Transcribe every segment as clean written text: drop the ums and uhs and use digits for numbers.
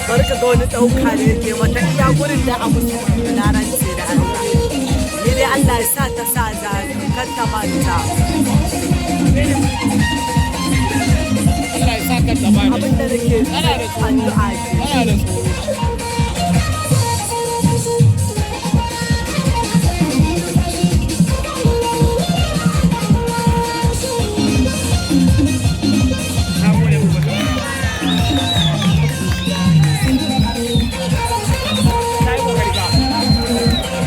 Bari ka ga wani ɗauka da yake mata iya gurin da a musu na rantse da Allah. Ni dai Allah ya sa ta sa zafi kar ta manta. Allah ya sa ka ta bada. Abin da nake Tana da tsoro. addu'a ke. Tana da tsoro. Na gode, uba. Ta yi kokari ba.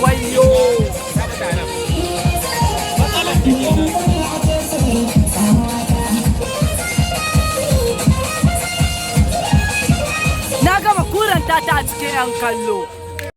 Wayyo! Ta mata nan. Matsalar ta kenan. Na gama kuranta ta a cikin 'yan kallo.